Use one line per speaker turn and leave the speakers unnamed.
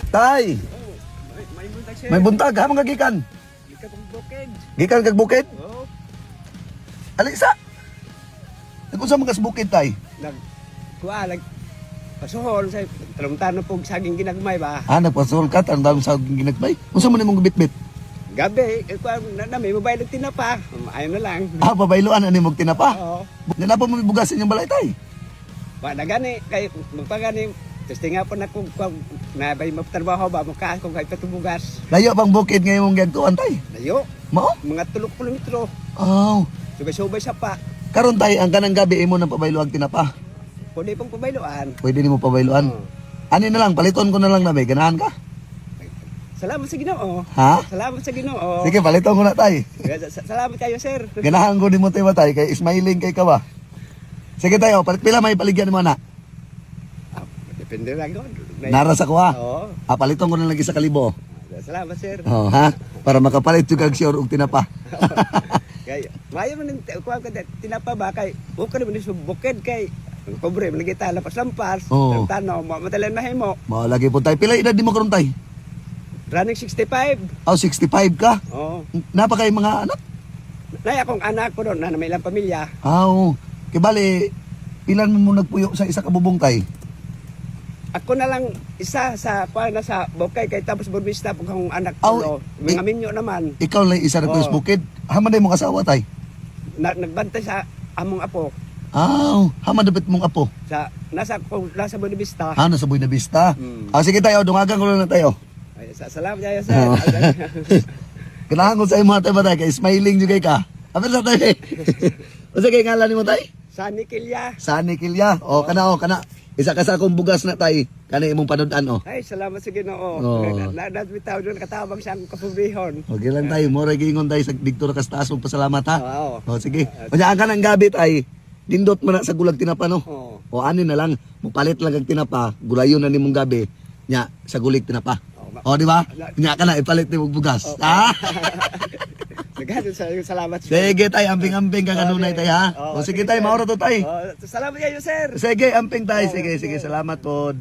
Tay,
May buntag, sir.
may buntag ha mga gikan.
Gikan kong bukid.
Gikan kag bukid?
Oo.
Alisa. Nag-unsa man kas bukid, tay?
Nag kuha nag pasuhol sa talong pog saging ginagmay ba.
Ah, nagpasuhol ka tanong dami sa ginagmay. Unsa man imong gibitbit?
Gabi, eh, kuha na, na may mobile og tinapa. Ayaw na lang.
Ah, babayloan ani mong tinapa.
Oo.
Nga na pa mo bugas inyong balay, tay.
Wa na gani kay magpagani testing nga po na kung kuha, na bay matrabaho ba makaas kung kay patubugas.
Layo bang bukid nga imong giadtuan, tay?
Layo,
Mao?
mga 3 kilometro.
Oh.
Subay-subay sa pa.
Karon tay, ang kanang gabi imo nang pabayloang tinapa.
Pwede pong pabayloan.
Pwede nimo pabayloan.
Oo.
Ani na lang, paliton ko na lang na may ganahan ka.
Salamat sa Ginoo.
Ha?
Salamat sa Ginoo.
Sige, paliton ko na, tay.
Salamat kayo, sir.
Ganahan ko nimo tay ba, tay, kay smiling kay ka ba. Sige tayo, palit pila may paligyan mo na.
Ah, depende lang ko.
Nara sa kuha.
Oo.
Ah, paliton ko na lang 1,000.
Salamat, sir.
Oh, ha? Para makapalit yung kag sure og tinapa.
Kay mayo man ning kuha ka tinapa ba kay okay naman ni bukid kay ang pobre man kita lampas-lampas.
Oo.
Tanaw mo matalan mahimo.
Mao lagi po tay. Pila edad nimo karon, tay?
Running 65.
Oh, 65 ka.
Oo.
Napa kay mga anak?
Nay akong anak ko doon na may ilang pamilya.
Ah, oo. Kay bale, ilan mo nagpuyo sa isa ka bubong, tay?
Ako na lang isa sa kuha na sa bukay kay tapos burbista pag akong anak
Aw,
ko. Mga minyo naman
Ikaw lang isa nagpuyo sa
Oo.
bukid. Haman day mong asawa, tay?
na, nagbantay sa among apo
Ah, haman dapat mong apo.
sa nasa nasa Buenavista.
Ah, nasa Buena Vista.
Mm.
Ah, sige tayo, dungagan ko lang na tayo.
Ay, salamat kayo, sir.
Oo. Kailangan ko sa imo tayo ba, tay? Kay smiling jud kay ka. Apil sa tay. Unsa kay ngalan nimo, tay?
Sa Nikilya.
Sani Kilya. O kana o kana. Isa ka sa akong bugas na, tay. Kana imong panudan o.
Ay, salamat sa Ginoo.
Oo.
Na, na, bitaw doon katabang sa akong kapobrehon.
Okay lang tayo. Mora giingon tayo sa diktor kas taas og pasalamat ha.
Oo.
O sige. Unya ang kanang gabi, tay. Dindot man na sa gulag tinapa no.
Oo.
O ani na lang, mupalit lang kag tinapa, gulayon na nimong gabi. Nya sa gulig tinapa.
Oo,
O di ba? Nya ka na ipalit nimo og bugas. Ha?
Naghahatid sa salamat.
Sige tay, amping-amping ka kanunay tay ha.
Oo,
O sige tay, maura to tay.
Oo, salamat kayo, sir.
Sige, amping tay. Sige, sige, salamat pod.